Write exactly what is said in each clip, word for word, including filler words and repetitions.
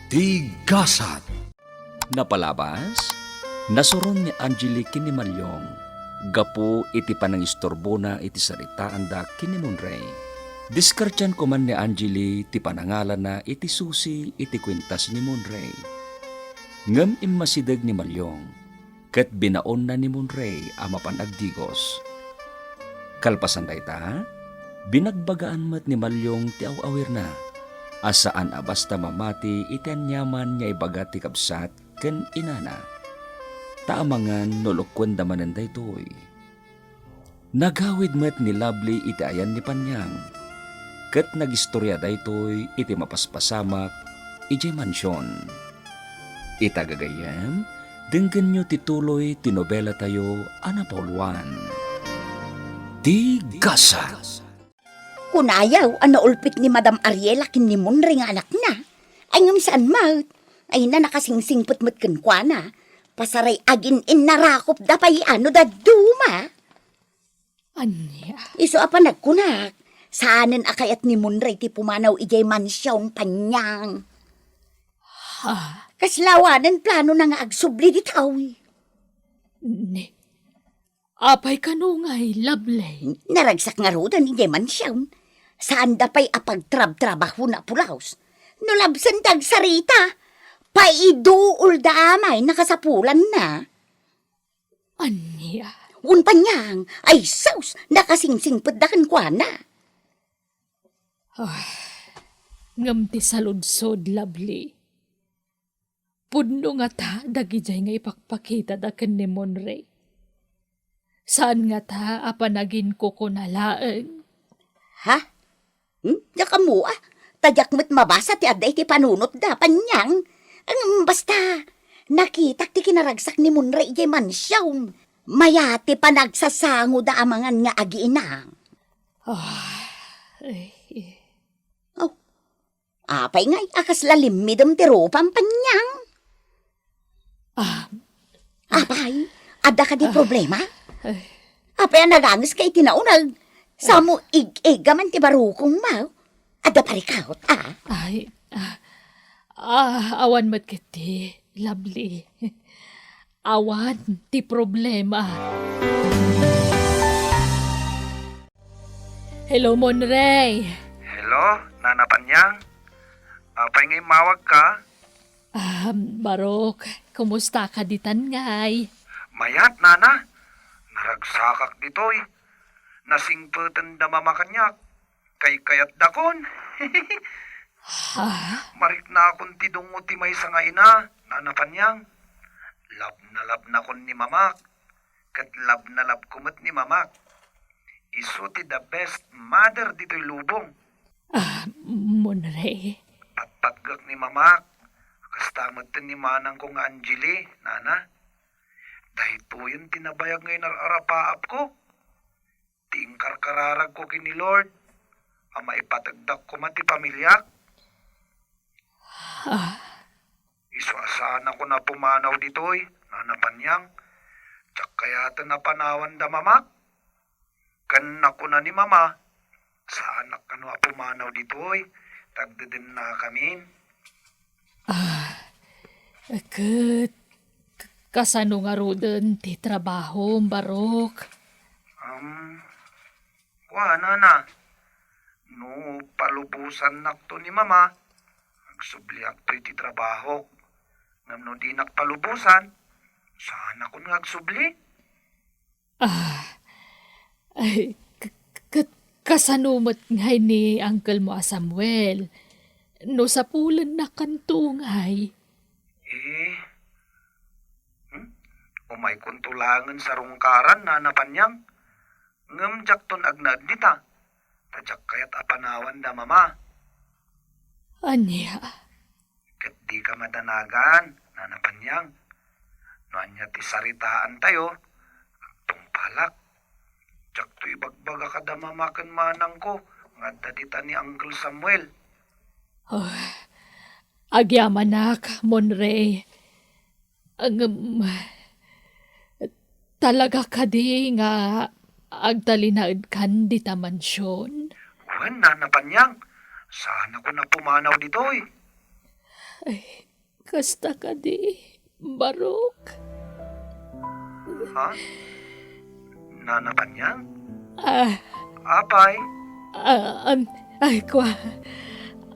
Ti gasat. Napalabas, nasuron ni Angeli ken ni Malyong gapu iti panangistorbona iti saritaanda ken ni Monrey. Diskartian koman ni Angeli ti panangalana iti susi iti kuentas ni Monrey. Ngem immasideg ni Malyong ket binaonna ni Monrey a mapan agdigos. Kalpasan dayta, binagbagaan met ni Malyong ti aw-awirna a saan a basta mamati iti aniaman nga ibaga ti kabsat ken inana. Ta amangan no lukkuenda manen daytoy. Nagawid met ni Lovely iti ayan ni Panyang, ket nagistoria daytoy iti mapaspasamak idiay mansion. Ita gagayyem, denggenyo ti tuloy ti nobelatayo a napauluan. Ti Gasat. Kunayaw a naulpit ni Madam Ariela ken ni Monrey nga anakna. Ay ngem saan met. Ay na nakasingsingpet met kenkuana. Pasaray agin-innarakopda pay ano dadduma. Ania? Isu a panagkunak, saanen a kayat ni Monrey ti pumanaw idiay mansion, Panyang. Ha? Kasla awanen planona nga agsubli ditoy. Ni, apay kano ngay, Lovely? Naragsak ngaruden idiay mansion. Saanda pay a pagtrabtrabahona a pulos. No labsenda agsarita, paiduolda amay nakasapulanna. Ania? Wen, Panyang, ay sus, nakasingsingpetda kenkuana. Ah, ngem ti saludsod, Lovely. Pudno ngata dagidiay nga ipakpakitada ken ni Monrey. Saan ngata a panaginkukuna laeng. Ha? Hmm? Diak ammo, ah. Ta diak met mabasa ti adda iti panunotda, Panyang. Ngem basta, nakitak ti kinaragsak ni Monrey idiay mansion. Mayat ti panagsasangoda amangan nga agiinang. Ah, eh, eh. Oh, apay ngay a kasla limmidem ti rupam, Panyang? Ah. Apay, adda kadi problema? Ay. Apay a nagangeska iti nauneg? Samo ig-igga man ti barukongmo? Adda parikut, ah? Ay, ah, ah, awan met ketdi, Lovely. Awan ti problema. Hello, Monrey. Hello, Nana Panyang. Apay nga immawagka? Ah, Barok, kumusta ka ditan ngay? Mayat, Nana. Naragsakak ditoy. Nasingpeten da Mama kaniak. Kaykayatdakon. Ha? Mariknakon ti dungo ti maysa nga ina, Nana Panyang. Love na love nakon ni Mamak. Ket love na love ko met ni Mamak. Isu ti the best mother ditoy lubong. Ah, Monrey. Patpatgek ni Mamak. Kasta met ni manangko nga Angeli, Nana. Daytoyen ti nabayag nga inar-arapaapko. Ti inkarkararagko ken ni Lord a maipategdak koma ti pamiliak. Ah. Isu a saanakon a pumanaw ditoy, Nana Panyang. Diak kayaten a panawan da Mamak. Ken nakuna ni Mama, saanak kano a pumanaw ditoy, ta agdedennakamin. Ah, ket k-, kasano ngaruden ti trabahom, Barok? Um, kuana na, no palubosannakto ni Mama, agsubliakto iti trabahok. Ngem no dinak palubosan, saanakon nga agsubli? Ah, ay, k-, k-, kasano met ngay ni uncle mo a Samuel? No sapulennakanto ngay. Eh, hmm? Umaykonto laengen sarungkaran, Nana Panyang. Ngem diakton agnaed dita, ta diak kayat a panawan da Mama. Ania? Ket dika madanagan, Nana Panyang. No ania ti saritaantayo, agtungpalak. Diakto ibagbaga kada Mama ken manangko nga adda dita ni Uncle Samuel. Oh, agyamanak, Monrey. Ngem, talaga kadi nga agtalinaedkan dita mansion? Wen, Nana Panyang, saanakon a pumanaw ditoy. Ay, kasta kadi, Barok? Ha? Nana Panyang? Ah. Apay? Ah, am, ay, kua.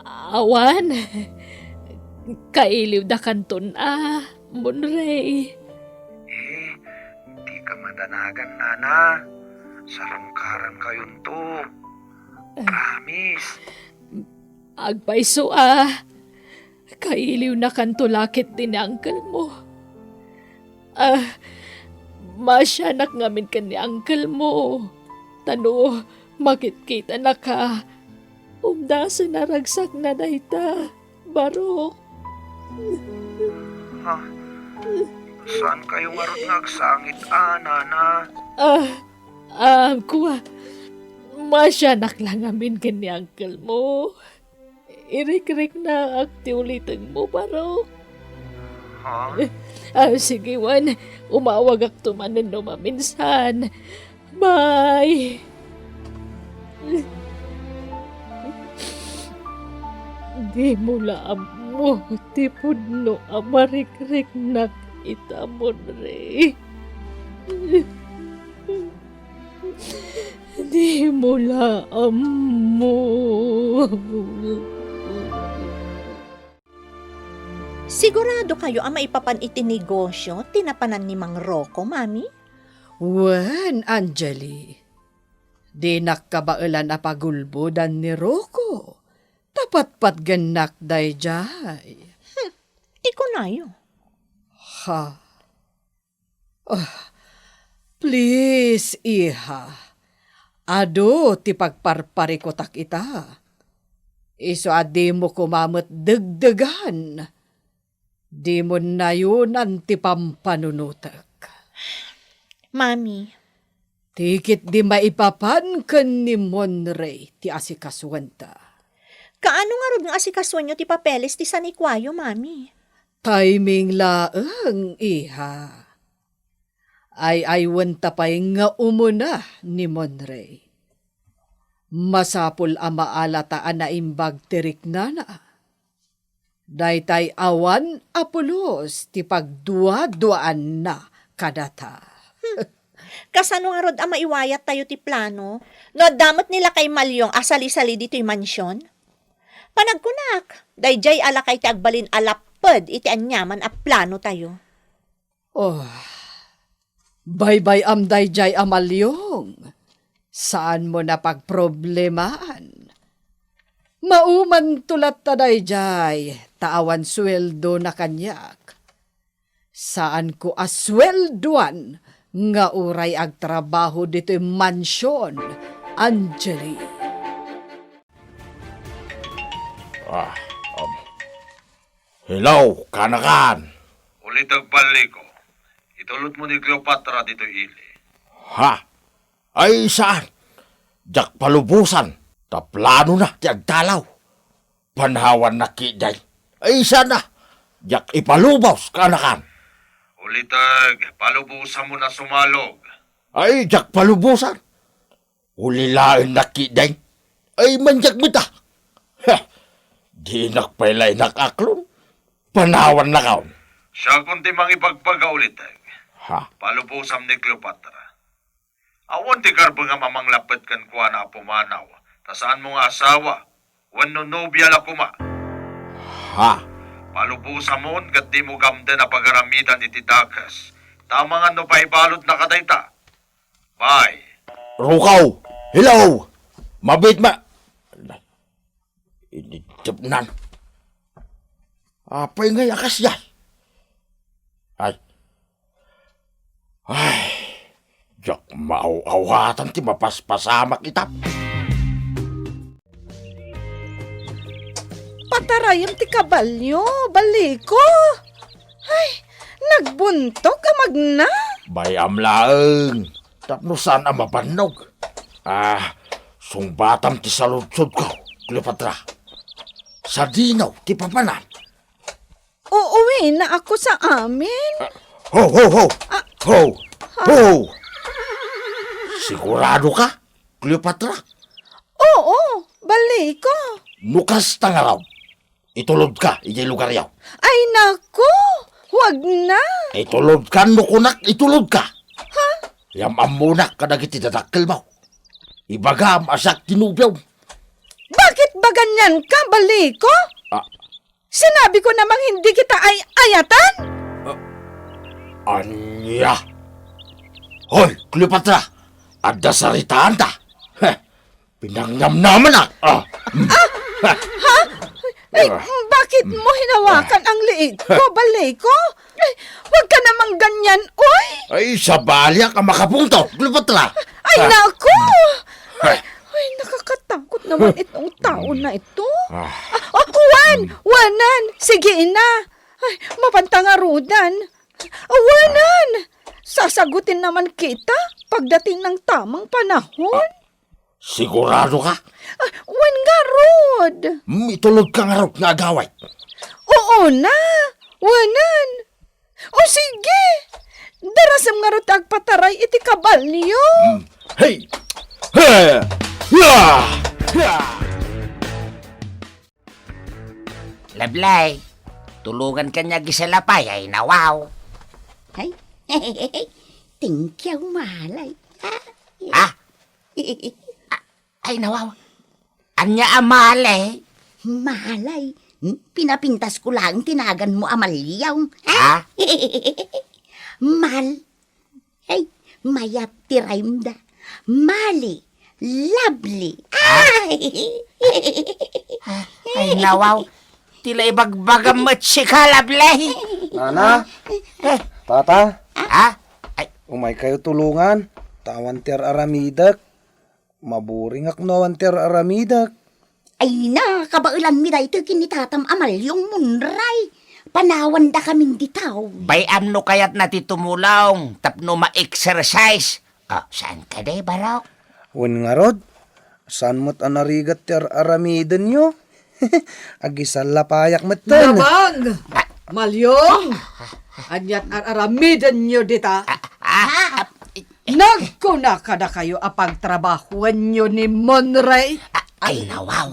Awan. Kailiwdakanton a, Monrey. Eh, dika madanagan, Nana. Sarungkarankayonto. Ah. Promise. Agpayso a. Kailiwnakanto la ketdi ni uncle mo. Ah, maasianak ngamin ken ni uncle mo. Ta no makitkitanaka, umdasen a ragsakna dayta, Barok. Ha? Saankayo ngarud nga agsangit a, Nana? Ah, ah, kua. Maasianak la ngamin ken ni uncle mo. Irikriknaak ti uliteng mo, Barok. Ha? Ah, sige, wen, umawagakto manen no maminsan. Bye! Dimo la ammo ti pudno a marikriknak ita, Monrey. Dimo la ammo. Sigurado kayo a maipapan iti negosio ti napanan ni Mang Rocco, Mami? Wen, Angeli. Dinak kabaelan a pagulbodan ni Rocco. Ta patpatgennak daydiay. Hmm, ti kunayo. Ha? Ah, please, iha. Adu ti pagparparikutak ita. Isu a dimo koma met degdegan. Dimo nayonan ti pampanunotek. Mami. Ti ketdi maipapan ken ni Monrey ti asikasuenta. Kaano ngarud nga asikasoenyo ti papeles ti sanikuayo, Mami? Timing laeng, iha. Ay-aywenta pay nga umuna ni Monrey. Masapul a maalata a naimbag ti riknana. Daytay awan a pulos ti pagduaduaanna kadata. Hmm. Kasano ngarud a maiwayattayo ti plano no adda met ni lakay Malyong a salisali ditoy mansion? Panagkunak, daydiay a lakay ti agbalin a lapped iti aniaman a planotayo. Oh, baybay-am daydiay a Malyong. Saanmon a pagproblemaan. Maumanto latta daydiay, ta awan sueldona kaniak. Saanko a sueldoan nga uray agtrabaho ditoy mansion, Angeli. Ah, um. Hello, kaanakan. Uliteg, Balliko. Itulodmo ni Cleopatra ditoy ili. Ha? Ay, saan? Diak palubosan. Ta planona ti agdalaw. Panawannak ketdi. Ay, saan a? Diak ipalubos, kaanakan. Uliteg, palubosamon a sumalog. Ay, diak palubosan. Ulilaennak ketdi. Ay, maniak met a. Ha! Dinak pay la inakaklon. Panawannakon. Siakon ti mangibagbaga, Uliteg. Ha? Palubosam ni Cleopatra. Awan ti karbengam a manglapped kenkuana a pumanaw, ta saanmo nga asawa, wenno nobia la koma. Ha? Palubosamon ket dimo gamden a pagaramidan iti dakes, ta amangan no paibaludna kadayta. Bye. Rukaw! Hello! Mabit ma-, Initepnan. Apay ngay a kasdiay? Ay. Ay. Diak maaw-awatan ti mapaspasamak ita. Patarayem ti kabalio, Balliko. Ay, nagbuntog a magna. Bay-am laeng, tapno saan a mabannog. Ah, sungbatam ti saludsodko, Cleopatra. Sadino ti papanan? Uuwina ako sa amin. Ah, ho, ho, ho! Ah. Ho! Ha? Ho! Sigurado ka, Cleopatra? Oo, Balliko. No kasta ngarud, Itulodka idiay lugaryo. Ay, naku! Huwag na! Itulodka no kunak, itulodka! Ha? Yam-ammonak kadagiti dadakkelmo. Ibagam a siak ti nobiom. Bakit ba ganyan ka, Baliko? Ah. Sinabi ko namang hindi kita ay-ayatan? Ah, ania? Hoy, Cleopatra! Adda saritaanta! Heh, pinangnamnamanak! Ah! Ha? Ay, bakit mo hinawakan ang liit ko, Baliko? Ay, huwag ka namang ganyan, oy! Ay, sabaliak a makapungtot, Cleopatra! Ay, naku! Ay. Ay, nakakatakot naman itong tao na ito. Ah. Ah, ah, kuwan! Wanan! Sige na! Ay, mapanta nga rudan! Wanan! Sasagutin naman kita pagdating ng tamang panahon. Ah, sigurado ka? Ah, wen ngarud! Mitulod ka ngarud nga agawid. Oo na! Wanan! O sige! Darasem ngarud ti agpataray iti kabalyo! Hmm. Hey! Hey! Ya! Ya! Lablay, tulongan kaniak iti salapay, ay nawaw. Ay, thank you, malay. Ah? Ah, ay nawaw. Ania a malay? Malay. Hmm? Pinapintas ko lang ti naganmo a Malyong. Ha? Mal. Hey, mayat ti rhyme da. Mali. Lovely. Ah? Ay! Ah, ay, nawaw. Ti la ibagbagam met sika, Lovely. Nana? Eh. Tata? Ha? Ay. Umay kayo tulongan. Ta awan ti ar-aramidek. Maburingak no awan ti ar-aramidek. Ay na, kabaelanmi daytoy ken ni tatam a Malyong Munray. Panawandakamin dita. Bay-am no kayatna ti tumulong tapno ma-exercise. Ah, saan ka de, Barok? Wen ngarud, saan met a narigat ti ar-aramidenyo? Agisallapayak metten. Labang! Ah. Malyong! Aniat ar-aramidenyo dita? Ah, ah, ah, Nagkuna kadakayo a pagtrabahuenyo ni Monray? A-, ay, nawaw.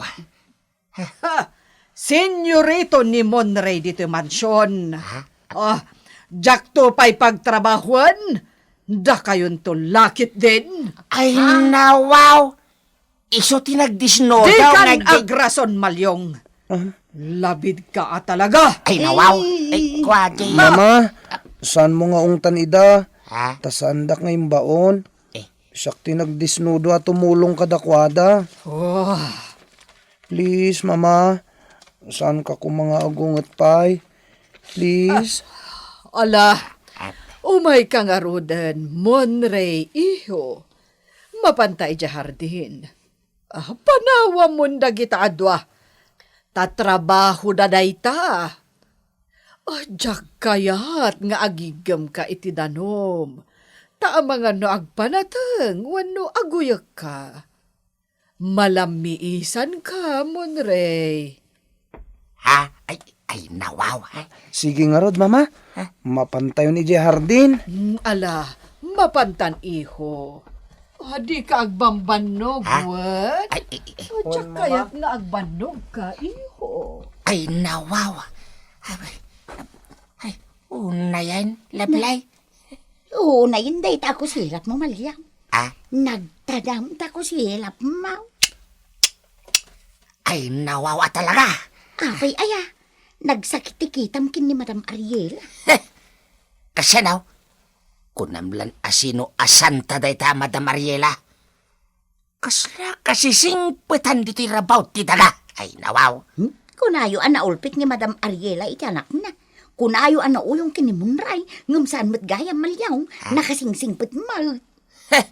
Ha! Senyorito ni Monray ditoy mansion. Ha? Ah, diakto pay pagtrabahuen, dakayonto la ketdin. Ay, nawaw. Isu ti nagdisnoda. Dikan nga di- agrason, Malyong. Ah? Labid ka a talaga. Ay, nawaw. Ay, kuwadi. Mama, saan mo nga ungtan ida? Ha? Ta saandak nga imbaon. Eh. Siak ti nagdisnoda a tumulong kadakuada. Oh. Please, Mama, saan ka koma nga agunget pay? Please. Ah, ala, ah, umay ka ngaruden, Monray, iho. Mapanta idiay hardin. Ah, panawamon dagita a dua. Ta trabahoda dayta. Ah, diak kayat nga agiggemka iti danum. Ta amangan no agpanateng wenno aguyekka. Malammiisanka, Monray. Ha? Ay, ay, nawaw, ha? Sige ngarud, Mama. Ha? Mapantayon idiay hardin. Mm, ala, mapantan, iho. Ah, dika agbanbannog, ha? Wen? Ay, ay, ay. O, diak kayat nga agbannog ka, iho. Ay, nawaw. Ay, ay, unayen, Lablay. Unayen dayta a kusilapmo, Malyong. Ah? Nagtadam ta kusilapmo. Ay, nawaw a talaga. Apay aya, nagsakit ti kitam ken ni Madam Ariela. Heh! Kasano? Kunam lan a sino a santa dayta a Madam Ariela? Kasla kasisingpetan ditoy rabaw ti daga. Ay, nawaw. Hmm? Kunayo a naulpit ni Madam Ariela iti anakna. Kunayo a nauyong ken ni Monray, ngem saan met gayam, Malyong. Ha? Nakasingsingpet met. Heh!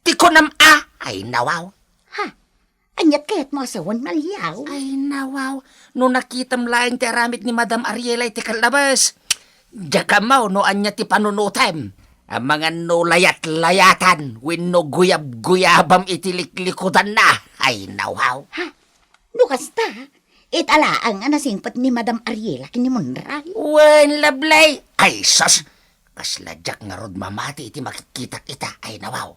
Ti kunam a! Ay, nawaw. Ha? Aniat kayatmo a sawen, Malyong? Ay, nawaw. No nakitam laeng ti aramid ni Madam Ariela iti kallabes, diak ammo no ania ti panunotem. Amangan no layat-layatan wenno guyab-guyabam iti liklikudanna. Ay, nawaw. Ha? No kasta, ita laeng a nasingpet ni Madam Ariela ken ni Monray. Wen, Lablay. Ay, sus! Kasla diak ngarud mamati iti makitkitak ita. Ay, nawaw.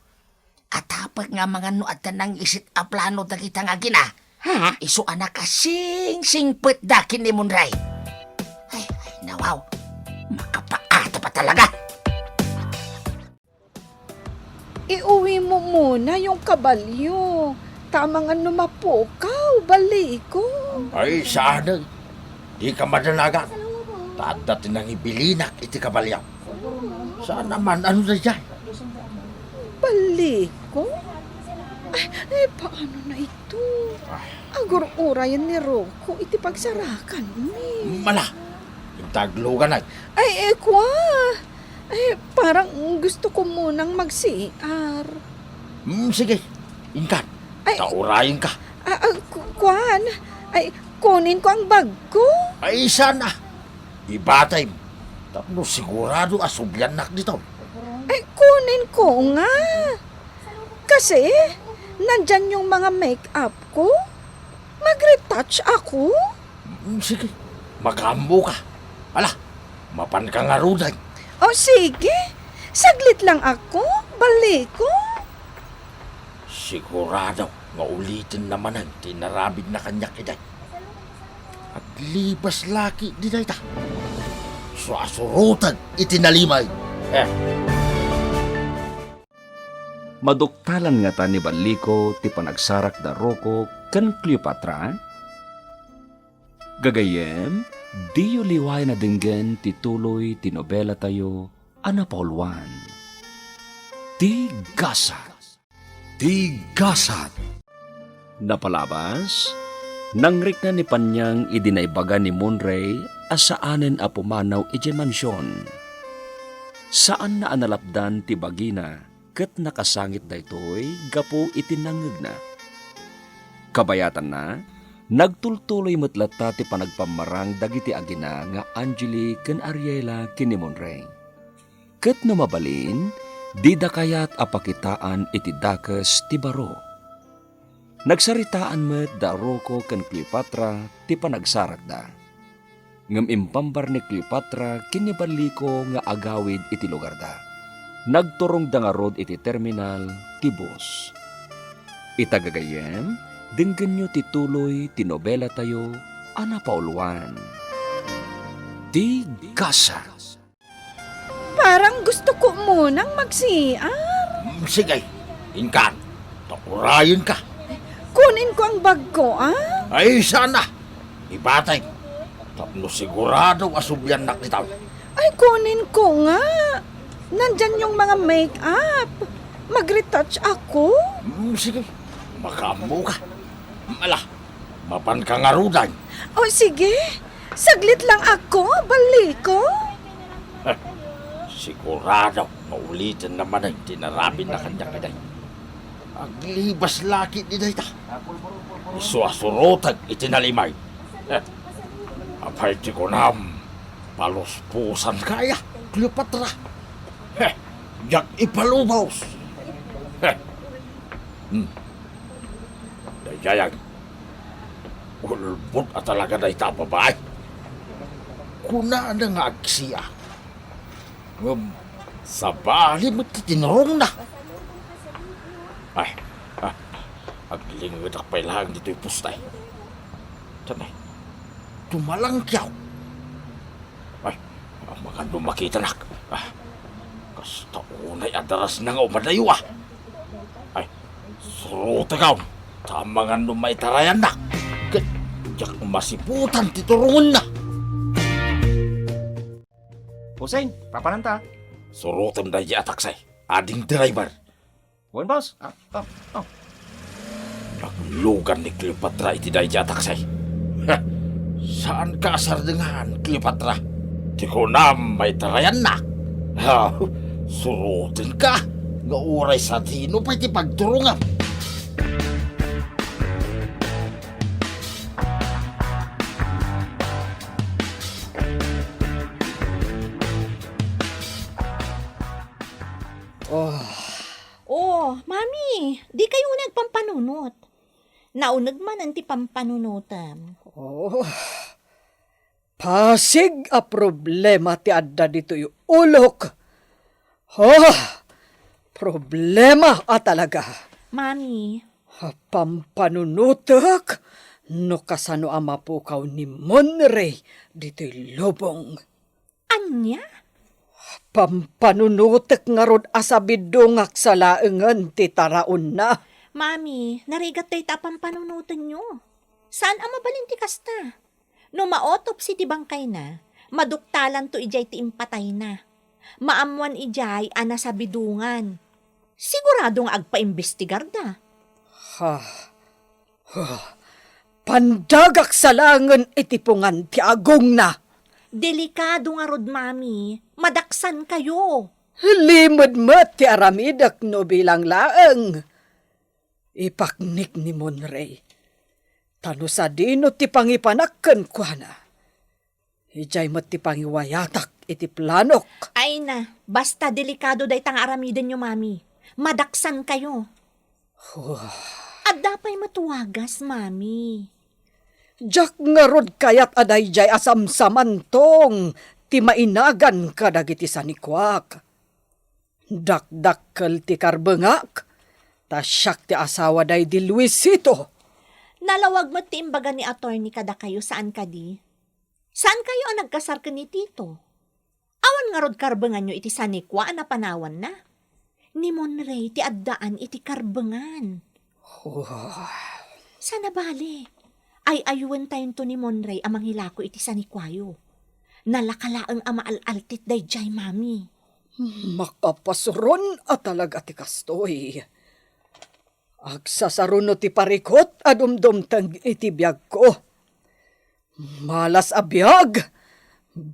Atapek nga amangan no adda nangisit a plano dagita nga agina. Ha? Isu a nakasingsingpetda ken ni Monray. Ay, ay, nawaw. Makapaatap a talaga. Iuwimo muna yung kabalyo. Tama nga no mapukaw, baliko. Ay, saan eh. Di ka madanagan. Ta adda ti nangibilinak iti kabalyo. Saan naman, ano na dyan? Baliko? Ay, ay, paano na ito? Ay. Agur-urayan ni Rocco iti pagsarakan mi. Mala, intaglugan ay. Ay, eh, kwa. Ay, parang gusto ko munang mag-C R. Hmm, sige, inkan. Ay. Taurayen ka. Ah, ah, ku-, kuan. Ay, kunin ko ang bag ko. Ay, sana. Ibatay mo. Tapno sigurado a subliannak dito. Ay, kunin ko nga. Kasi, nandyan yung mga make-up ko. Mag-retouch ako. Mm, sige, makaammo ka. Ala, mapan ka ngaruden. O sige, saglit lang ako, baliko. Sigurado nga uliten na manen ti inaramidna kaniak iday. Aglibas laki di dayta. Suasurutag iti nalimay. Eh. Maduktalan ngata ni Baliko ti panagsarak da Rocco ken Cleopatra? Gagayyem, diyo liwayan a denggen ti tuloy ti nobelatayo a napauluan, Ti Gasat. Ti Gasat. Napalabas, nangrikna ni Panyang idi naibaga ni Monray a saanen a pumanaw idiay mansion. Saanna a nalapdan ti bagina ket nakasangit daytoy gapu iti nangngegna. Kabayatanna, nagtultuloy met latta ti panagpammarang dagiti agina nga Angeli ken Ariela ken ni Monray. Ket no mabalin, dida kayat a pakitaan iti dakes ti baro. Nagsaritaan met da Rocco ken Cleopatra ti panagsarakda. Ngem impambar ni Cleopatra ken ni Baliko nga agawid iti lugarda. Nagturongda ngarud iti terminal ti bus. Ita gagayyem, denggenyo ti tuloy ti nobelatayo a napauluan. Ti Gasat. Parang gusto ko munang mag-C R. Mm, sige, inkan. Taurayen ka. Kunin ko ang bag ko, ah? Ay, sana. Ibatay. Tapno sigurado a subliannak ditaw. Ay, kunin ko nga. Nandyan yung mga make-up. Mag-retouch ako. Mm, sige. Makaammo ka. Ala, mapan ka ngaruden. O, sige. Saglit lang ako, baliko. Sigurado nga uliten na manen ti inaramidna kaniak iday. Aglibas laki di dayta. Isu a surotag iti nalimay. Apay ti kunam, paluspusan kaya, Cleopatra. Heh, diak ipalubos. Heh. Hmm. Daydiay, ulbod a talaga dayta a babai. Kunana nga agsiak. Ngem, sabali met ti tinurongna. Ay, ah, aglingedak pay laeng ditoy pustay. Tanay, tumalangkiaw. Ay, amangan no makitanak. Ah, kasta unay a darasna nga umadayo, ah. Ay, surotekon, ta amangan no maitarayannak. Ket diak masiputan ti turongenna. Hussein, papananta? Surotem daydi a taksi. Ading driver. Wen, boss. Ah, ah, ah. Naglugan ni Cleopatra iti daydi a taksi. Ha! Saanka a sardengan, Cleopatra. Ti kunam, maitarayannak. Ha! Surotenka nga uray sadino pay ti pagturongam. Oh. Oh, Mami, di kayo nagpampanunot. Nauneg manen ti pampanunotem. Oh, pasig a problema ti adda ditoy ulok. Oh, problema a talaga. Mami, Pampanunotek no kasano a mapukaw ni Monrey ditoy lubong. Ania? Pampanunotek ngarud a sabidungak sa laengen ti taraonna. Mami, narigat dayta a pampanunotenyo. Saan a mabalin ti kasta. No ma-autopsy ti bangkayna, maduktalanto idiay ti impatayna. Maammoan idiay a nasabidungan. Sigurado nga agpaimbestigarda. Ha. Huh. Pandagak sa laengen iti pungan ti agongna. Delikado ngarud, Mami. Madaksankayo. Limed met ti aramidek no bilang laeng. Ipaknik ni Monrey. Ta no sadino ti pangipanak kenkuana, idiay met ti pangiwayatak iti planok. Ay na, basta delikado dayta nga aramidenyo, Mami. Madaksankayo. Huh. Adda pay met wagas, Mami. Diak ngarud kayat a daydiay a samsamantong ti mainagan kadagiti sanikuak. Dakdakkel ti karbengak, ta siak ti asawa daydi Luisito. Nalawag met ti imbaga ni attorney kadakayo, saan kadi? Saankayo a nagkasar ken ni Tito? Awan ngarud karbenganyo iti sanikua a napanawanna? Ni Monrey ti addaan iti karbengan. Huh. Sana bale, ay-ayuentayonto ni Monrey a mangilako iti sanikuayo. Nalaka laeng a maal-altit daydiay, Mami. Makapasuron a talaga ti kastoy. Agsasaruno ti parikut a dumdumteng iti biagko. Malas a biag,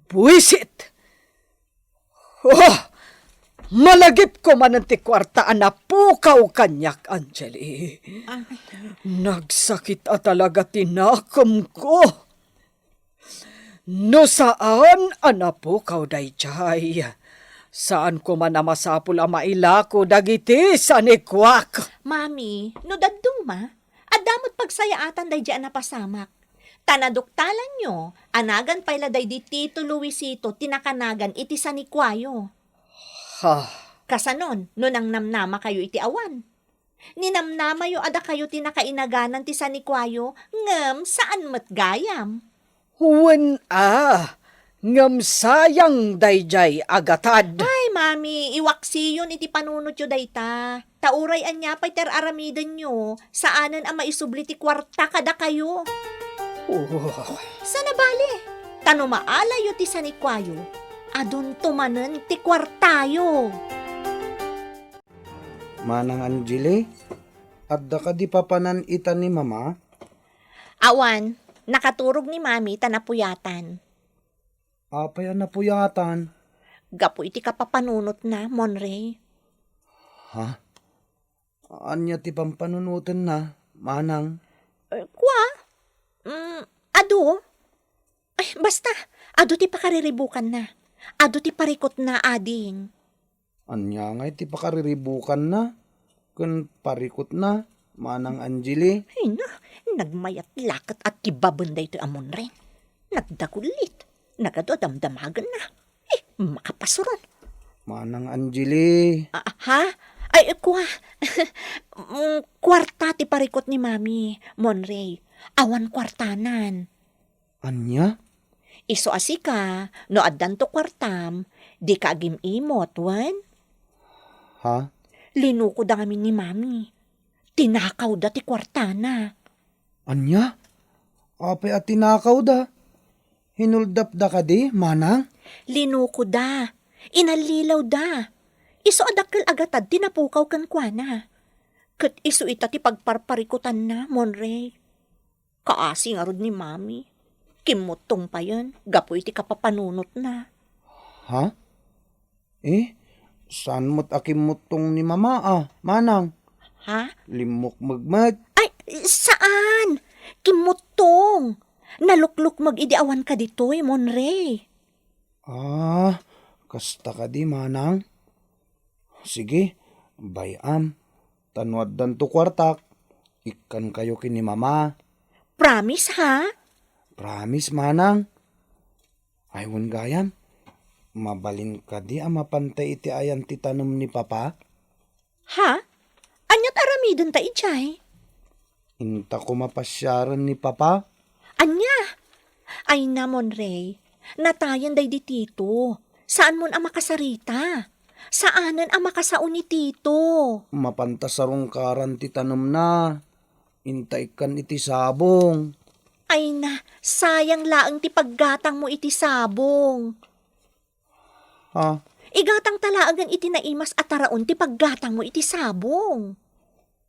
buisit. Oh, malagipko manen ti kuarta a napukaw kaniak, Angeli. Ah. Nagsakit a talaga ti nakemko. No saan a napukaw daydiay, saan koma a masapul a mailako dagiti sanikuak. Mami, no dadduma, adda met pagsayaatan daydiay a napasamak. Ta naduktalanyo a nagan pay la daydi Tito Luisito ti nakanagan iti sanikuayo. Ha? Kasanon, no nangnamnamakayo iti awan? Ninamnamayo a dakayo ti nakainaganan ti sanikuayo, ngem saan met gayam. Wen a, ngem sayang daydiay a gatad. Ay, Mami, iwaksiyon iti panunotyo dayta. Ta uray ania pay ti ar-aramidenyo, saanen a maisubli ti kuarta kadakayo. Oh. Sana bale, ta no maalayyo ti sanikuayo, adunto manen ti kuartayo. Manang Angeli, adda kadi papanan ita ni Mama? Awan, nakaturog ni Mami ta napuyatan. Apay a napuyatan? Gapu iti kapapanunotna, Monrey. Ha? Ania ti pampanunotenna, Manang? Eh, kua? Mm, adu. Eh, basta, adu ti pakariribukanna. Adu ti parikutna, ading. Ania ngay ti pakariribukanna ken parikutna, Manang Angeli? Ay na, nagmayat la ket agkibaben daytoy a Monrey. Nagdagullit, nagadu a damdamagenna. Eh, makapasuron. Manang Angeli. Ah, ha? Ay, kua. Mm, kuarta ti parikut ni Mami, Monrey. Awan kuartanan. Ania? Isu a sika, no addanto kuartam, dika agim-imot, wen? Ha? Linukoda ngamin ni Mami. Tinakawda ti kuartana. Ania? Apay a tinakawda? Hinuldapda kadi, Manang? Linukoda. Inallilawda. Isu a dakkel a gatad ti napukaw kenkuana. Ket isu ita ti pagparparikutanna, Monrey. Kaasi ngarud ni Mami. Kimmuttong payen gapu iti kapapanunotna. Ha? Eh, saan met a kimmuttong ni Mama a, Manang? Ha? Limmukmeg met. Ay, saan! Kimmuttong! Naluklukmeg idi awan ka ditoy, Monrey. Ah, kasta kadi, Manang? Sige, bay-am. Ta no addanto kuartak, ikkankayo ken ni Mama. Promise, ha? Promise, Manang. Ay, wen gayam, mabalin kadi a mapantay iti ayan ti tanem ni Papa? Ha? Aniat aramidenta idiay? Inta koma pasiaren ni Papa? Ania? Ay na, Monray, natayen daydi Tito. Saanmon a makasarita. Saanen a makasao ni Tito. Mapanta sarungkaran ti tanemna. Inta ikkan iti sabong. Ay na, sayang laeng ti paggatangmo iti sabong. Ha? Igatangta laengen iti naimas a taraon ti paggatangmo iti sabong.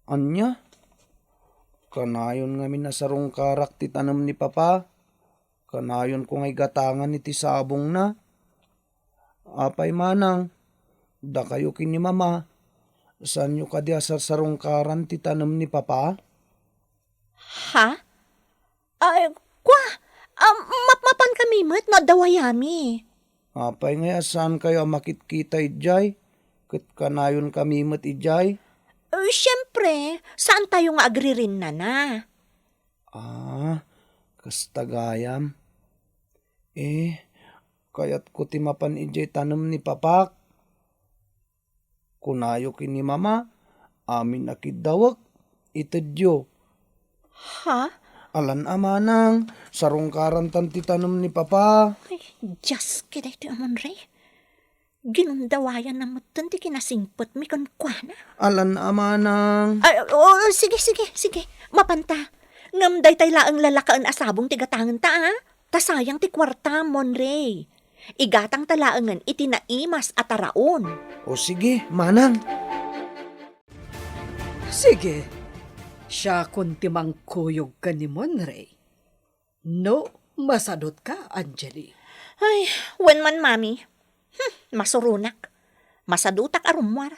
Ania? Kanayon ngamin a sarungkarak ti tanem ni Papa. Kanayonko nga igatangan iti sabongna. Apay manang, dakayo ken ni Mama, saanyo kadi a sarsarungkaran ti tanem ni Papa? Ha? Ay, kua, ah, mapmapankami met no adda wayami. Apay ngay a saankayo a makitkita idiay? Ket kanayonkami met idiay? Eh, siempre, saantayo nga agririnnana. Ah, kasta gayam. Eh, kayatko ti mapan idiay tanem ni Papak. Kunayo ken ni Mama, amin a kiddawek, itedyo. Ha? Alan a manang, sarungkarantan ti tanem ni Papa. Ay, Dios, kadaytoy a Monray. Ginundawayanna metten ti kinasingpetmi kenkuana. Alan a manang. Ay, o, sige, sige, sige. Mapanta. Ngem daytay laeng lalakaen a sabong ti gatangenta, a? Ta sayang ti kuarta, Monray. Igatangta laengen iti naimas a taraon. O sige, manang. Sige, siakon ti mangkuyog ken ni Monray. No, masadutka, Angeli. Ay, wen man, Mami. Hmm, masuronak. Masadutak a rummuar.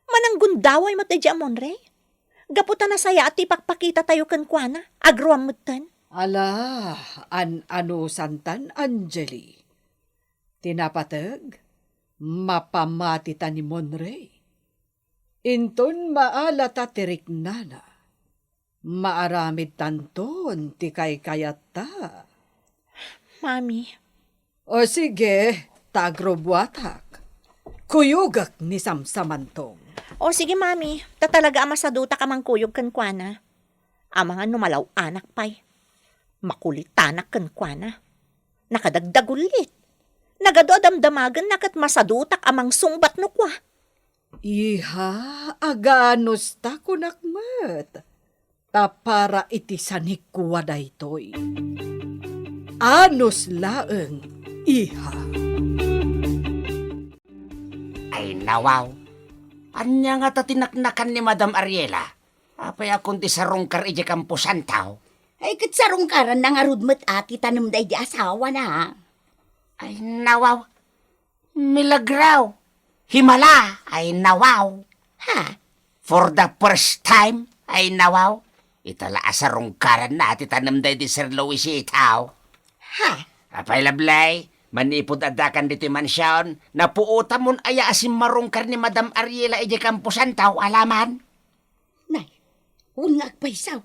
Mananggundaway met daydi a Monray. Gapu ta nasayaat ti ipakpakitatayo kenkuana, agruam metten. Ala, an-anusantan, Angeli. Ti napateg, mapamatita ni Monray. Inton maalata ti riknana, maaramidtanton ti kaykayatta. Mami. O sige, ta agrubuatak. Kuyogak ni Samsamantong. O sige, Mami. Ta talaga a masadutak a mangkuyog kenkuana. Amangan no malaw-anak pay. Makulitanak kenkuana. Nakadagdagullit. Nagadu a damdamagenna ket masadutak a mangsungbat no kua. Iha, aganusta kunak met. Ta para iti sanikua daytoy. Anus laeng, iha. Ay, nawaw. Ania ngata ti naknakan ni Madam Ariela? Apay a kun ti sarungkar idiay kamposanto? Ay, ket sarungkaranna ngarud met a ti tanem daydi asawana. Ay, nawaw. Milagro! Himala! Ay, nawaw! Ha? For the first time? Ay, nawaw! Ita la a sarungkaranna ti tanem daydi Sir Luisito. Ha? Apay, Lablay, manipud addakan ditoy mansion, napuotamon aya a simmarungkar ni Madam Ariela idiay kamposanto, alaman? Nay, wen nga agpayso,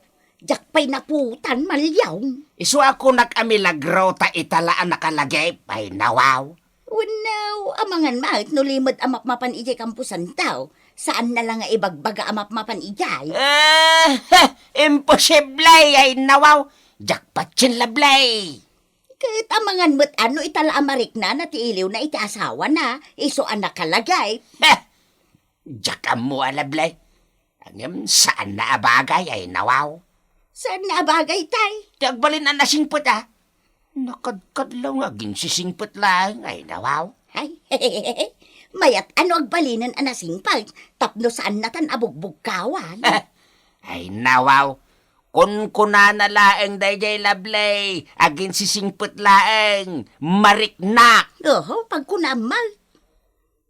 diak pay napuotan, maliaw. Isu a kunak a milagro ta ita la a nakalagip, ay, nawaw. Wenno, amangan met no limed a mapmapan idiay kamposanto, saanna la nga ibagbaga a mapmapan idiay. Eh, heh, imposible, ay, nawaw. Diak patien, Lablay. Ket amangan met a no ita la a mariknana ti iliwna iti asawana, isu a nakalagip. Heh, diak ammo a, Lablay. Ngem saanna a bagay, ay, nawaw. Saanna a bagay, tay? Ti agbalin a nasingpet, a? Nakadkadlaw nga aginsisingpet laeng, ay, nawaw. Ay, mayat a no agbalinen a nasingpet tapno saannatan a bugbugkawan. Ay, nawaw. Kunkunana laeng daydiay, Lablay, aginsisingpet laeng, mariknak. Oho, pagkunam met.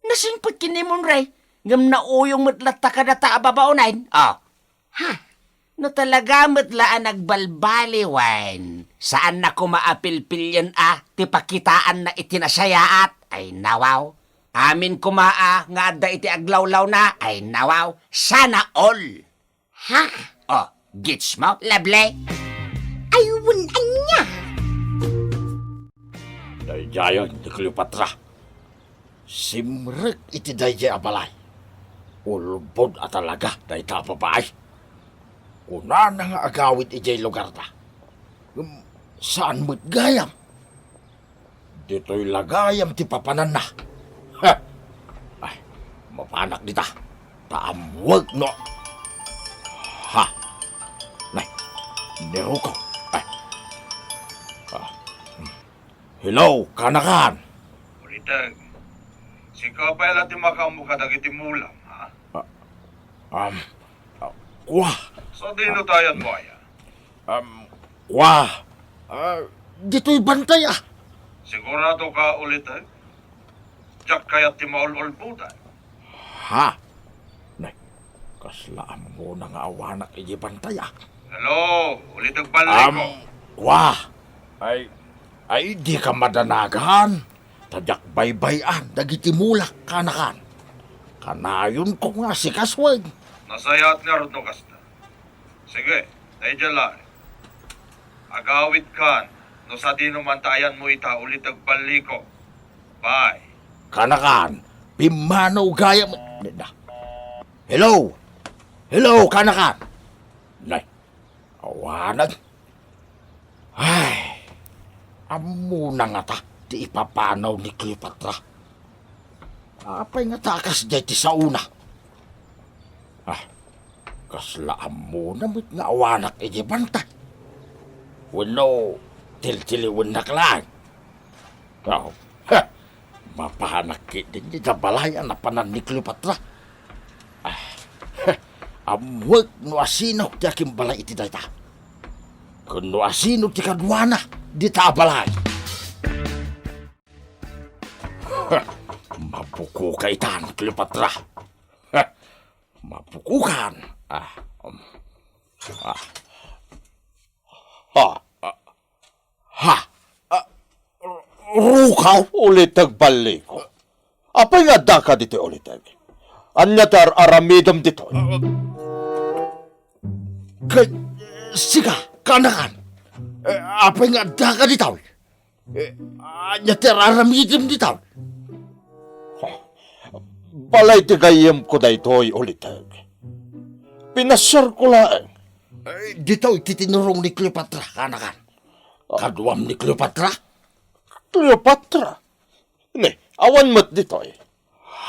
Nasingpet ken ni Monray, ngem nauyong met latta kadata a babaonen. Oh. Ha? No talaga met la a nagbalbaliwen, saanna koma a pilpilien a ti pakitaanna iti nasayaat. Ay, nawaw. Amin koma a nga adda iti aglawlawna. Ay, nawaw. Sana all. Ha? Oh, gets mo, Lablay? Ay, wen ania? Daydiayen ti Cleopatra. Simrek iti daydiay a balay. Ulbod a talaga dayta a babai. Kunana nga agawid idiay lugarda. Ngem saan met gayam. Ditoy la gayam ti papananna. Ha! Ay, mapanak dita. Ta ammoek no. Ha! Nay, ni Rukaw. Ay. Ah. Hmm. Hello, kanakan. Uliteg, sika pay la ti makaammo kadagiti mulam, ha? Ah, um, ah, kua. Sadino ti ayanmo aya? Um, kua. Ah, ditoy bantay, ah. Sigurado ka, Uliteg? Diak kayat ti maul-ulbodan. Ha? Nay, kasla ammona nga awanak idiay bantay, ah. Hello, Uliteg Balliko. Am, kua. Ay, ay, dika madanagan. Ta diak baybay-an dagiti mulak, kanakan. Kanayonko nga asikasuen. Nasayaat ngarud no kasta. Sige, daydiay laeng. Agawidkan no sadino man ti ayanmo ita, Uliteg Balliko. Bye. Kanakan, pimmanaw gayam. Hello? Hello, kanakan? Nay, awanan. Ay, ammona ngata ti ipapanaw ni Cleopatra. Apay ngata a kasdiay ti saona? Ah, kasla ammona met nga awanak idiay bantay. Wenno, tiltiliwennak laeng. Aw, ha! Mapanak ketdin ita balay a napanan ni Cleopatra. Ah, ha! Ammoek no asino ti akimbalay iti dayta. Ken no asino ti kaduana dita a balay. Ha! Mabukoka itan, Cleopatra. Ha! Mabukokan. Ah, um. Ah. Ha! Ah. Ha! Ah, Rukaw, Uliteg Balliko. Apay nga addaka ditoy, Uliteg? Ania ti ar-aramidem ditoy? Ket, sika, kanakan. Eh, apay nga addaka ditoy? Eh, ania ti ar-aramidem ditoy? Ha? Balay ti gayyemko daytoy, Uliteg. Pinasiarko laeng. Eh, ditoy ti tinurong ni Cleopatra, kanakan. Ah. Kaduam ni Cleopatra? Cleopatra? Ne, awan met ditoy.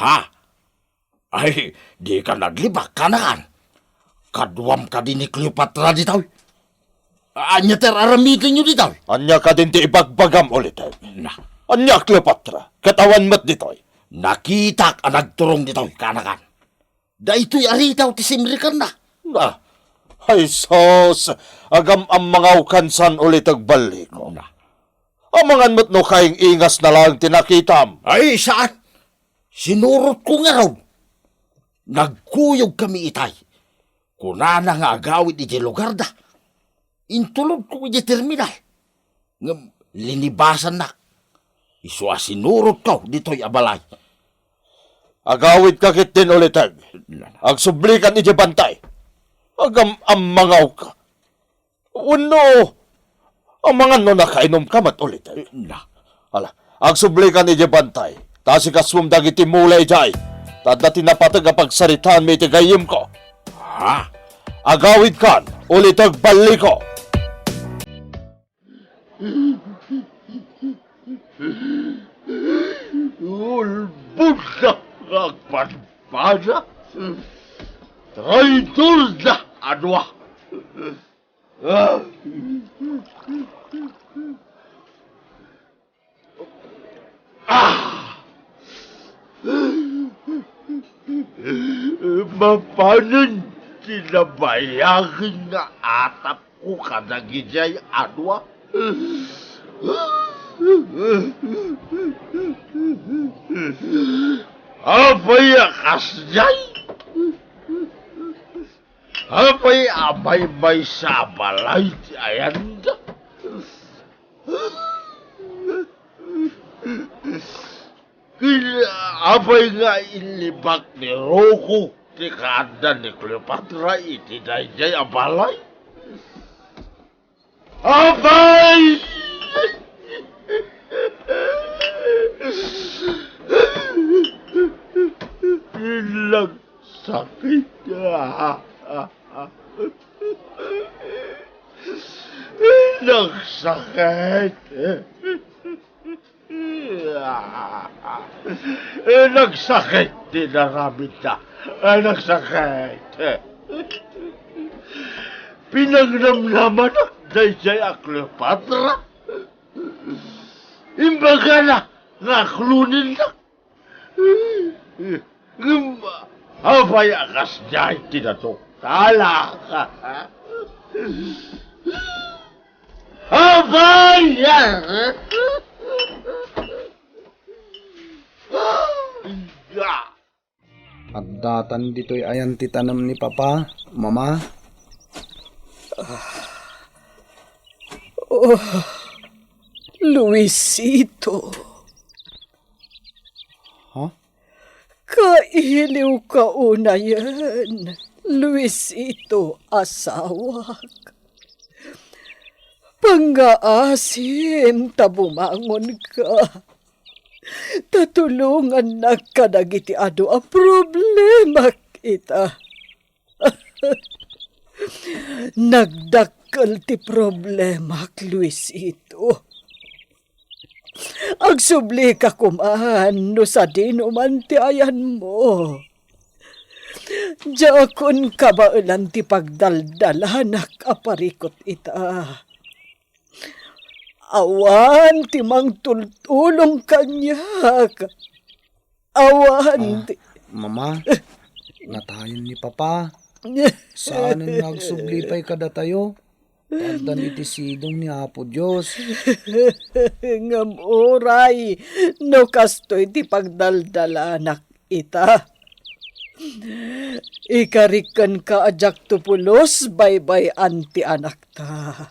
Ha? Ay, dika naglibak, kanakan. Kaduam kadi ni Cleopatra ditoy? Ania ti ar-aramidenyo ditoy? Ania kadin ti ibagbagam, Uliteg? Na. Ania, Cleopatra? Ket awan met ditoy? Nakitak a nagturong ditoy, kanakan. Daytoy a ritaw ti simrikanna. Na. Ay, sus! Agam-ammangawkan san, Uliteg Balliko. Na. Amangan met no kaing-ingasna laeng ti nakitam. Ay, saan? Sinurotko ngarud. Nagkuyogkami itay. Kunana nga agawid idiay lugarda. Intulodko idiay terminal. Ngem linibasannak. Isu a sinurotko ditoy a balay. Agawidka ketdin, Uliteg. Agsublikan idiay bantay. Agam-ammangawka. Wenno, amangan no nakainomka met, Uliteg. Na. Ala, agsublikan idiay bantay. Ta asikasuem dagiti mula idiay. Ta adda ti napateg a pagsaritaanmi iti gayyemko. Ha? Agawidkan, Uliteg Balliko. Ulbodda nga agpadpada. Traidorda a dua. Ah! Mapanen ti nabayagen nga atapko kadagiti ay adua. Apay a kasdiay? Apay a maymaysa a balay ti ayanda? Ken apay nga inlibak ni Rocco ti kaadda ni Cleopatra iti daydiay a balay? Apay! Ilang sakit. Nagsakit. Eh, nagsakit ti naramidda. Eh, nagsakit. Pinangnamnamanak daydiay a Cleopatra. Imbagana nga akloninnak. Ngem apay a kasdiay ti natungtalak? Apay! Addatan ditoy ayan ti tanem ni Papa, Mama? Oh, Luisito. Ha? Kailiwka unayen, Luisito, asawak. Pangngaasim ta bumangonka. Ta tulongannak kadagiti adu a problemak ita. Nagdakkel ti problemak, Luisito. Agsublika koman no sadino man ti ayanmo. Diakon kabaelan ti pagdaldalanak a parikut ita. Awan ti mangtultulong kaniak. Awan Ah, ti Mama, natayen ni Papa. Saanen nga agsubli pay kadatayo. Addan iti sidong ni Apo Dios. Ngem uray no kastoy ti pagdaldalanak ita. Ikarikenka a diakto pulos baybay-an ti anakta.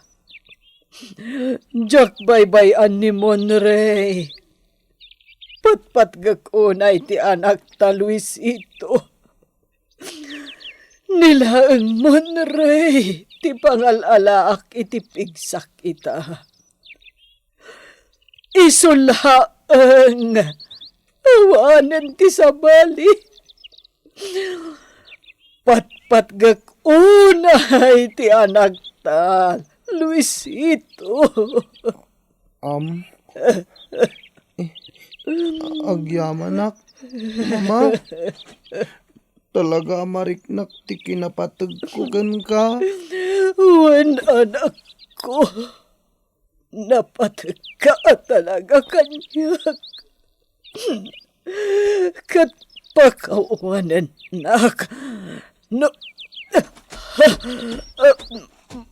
Diak baybay-an ni Monrey. Patpatgek unay ti anakta, Luisito. Ni laeng Monrey ti pangal-alaak iti pigsak ita. Isu laeng, awanen ti sabali. Patpatgek unay ti anakta, Luisito. Am, eh, agyamanak, Mama. Talaga a mariknak ti kinapategko kenka. Wen, anakko, napategka a talaga kaniak. Ket pakawanennak no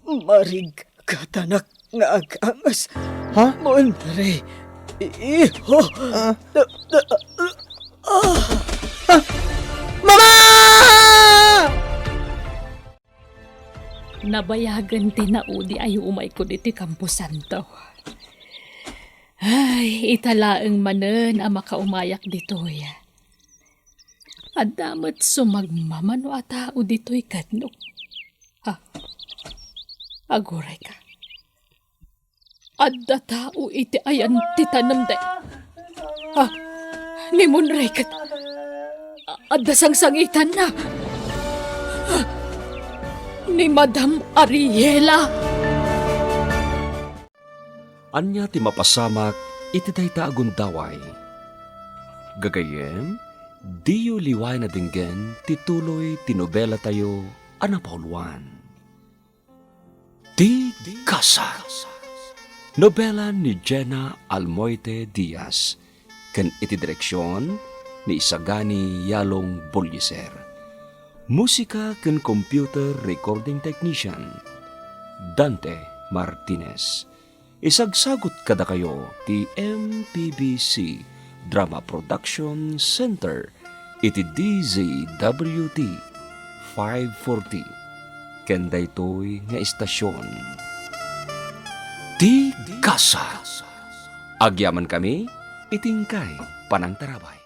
marigkatanak nga aganges. Ha? Monrey, iho. Ah. Ah! Mama! Nabayagen ti naudi a yuumaykon iti kamposanto. Ay, ita laeng manen a makaumayak ditoy. Adda met sumagmamano a tao ditoy kenno. Ha? Agurayka. Adda tao iti ayan ti tanem day. Ah, ni Monrey ket a-, adda sangsangitanna. Ah, ni Madam Ariela. Ania ti mapasamak iti dayta a gundaway? Gagayyem, diyo liwayan a denggen ti tuloy ti nobelatayo a napauluan. Ti Kasa. Nobela ni Jenna Almoite Diaz, ken iti direksion ni Isagani Yalong Bolliser. Musika ken computer recording technician, Dante Martinez. Isagsagut kadakayo ti M P B C Drama Production Center iti D Z W T five forty, ken daytoy nga istasion, Ti Kasa. Agyamankami iti inkay panangtarabay.